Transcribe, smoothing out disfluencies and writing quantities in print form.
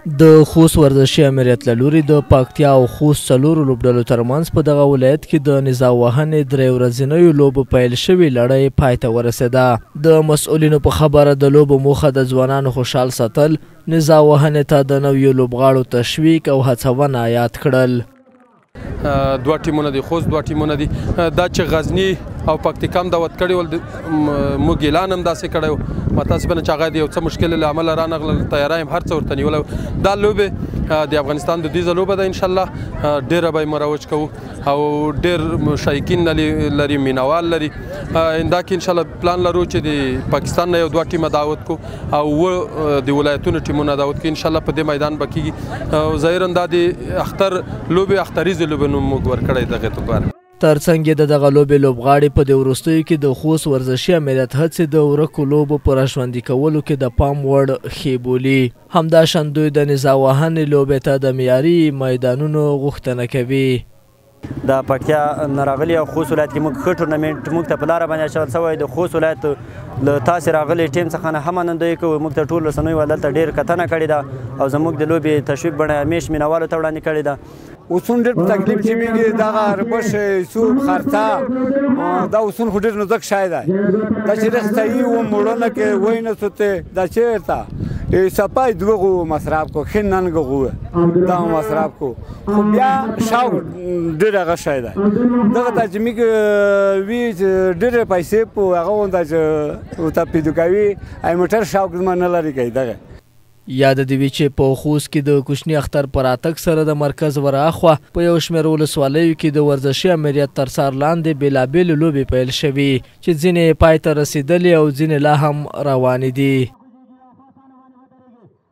د خوست ورزشي امریت له لوري د پکتیا او خوست څلورو لوبډلو ترمنځ په دغه ولایت کې د نزا وهنې درې ورځینیو لوبو پیل شوې لړۍ پای ته ورسېده. د مسؤلینو په خبره د لوبو موخه د ځوانانو خوشحال ساتل، نزا وهنې ته د نویو لوبغاړو تشویق او هڅونه یاد کړل. دوه ټیمونه دي، خوست دوه ټیمونه دي. دا چې غزنی او پکتیکا هم دعوت کړي ول، موږ اعلان هم داسې کړی و، متاسفانه چې هغه د یو څه مشکل له امله رانغلل، تیاری هم هر څه ورته نیولی. دا لوبې د افغانستان دودیزه لوبه ده، انشاءالله ډېره به یې مروج کوو او ډېر شایقین لري، مینوال لري. اینده کې انشاءالله پلان لرو چې د پاکستان نه یو دوه ټیمه دعوت کو او د ولایتونو ټیمونه دعوت کړو، انشاءالله په دې میدان به کېږي. او ظاهراً دا د اختر لوبې، اختریزې لوبې نوم موږ ورکړی دغې لپاره. ترڅنګ د دغه لوبې لوبغاړي په دې وروستیو کې د خوست ورزشي امریت هڅې د ورکو لوبو په راژوندي کولو کې د پام وړ ښې بولي. همداشان دوی د نزا وهنې لوبې ته د معیاري میدانونو غوښتنه کوي. د پکتیا نه راغلي او خوست ولایت کې موږ ښه ټورنمنټ موږ ته په لاره باندې اچول شوی. د خوست ولایت له تاسې راغلي ټیم څخه نه هم منندوی کوو. موږ ته ټول رسنیو دلته ډېر کتنه کړې ده او زموږ د لوبې تشویق بڼه همیش مینهوالو ته وړاندې کړې ده. اوسون ډېر په تکلیف چې میږي، دغه ربش سوب خرڅه دا اوسون خو ډېر نازک شی دی. دا چې رښتیایي و مړونه کې وای نه سوته، دا چېرته سپای دوه غو مصرف کو، ښه ننګ غو دا مصرف کو، خو بیا شوق ډېر هغه شی دی. دغه ته چې موږ وي چې ډېرې پیسې په هغه غونډه چې ورته پیدا کوي، ای موټر شوق زما نه لري کوي دغه. یاده دې وي چې په خوست کې د کوچني اختر په راتګ سره د مرکز وراخوا په یو شمېر ولسوالیو کې د ورزشي امریت تر څار لاندې بېلابېلې لوبې پیل شوې چې ځینې یې پای ته رسېدلې او ځینې لا هم روانې دي.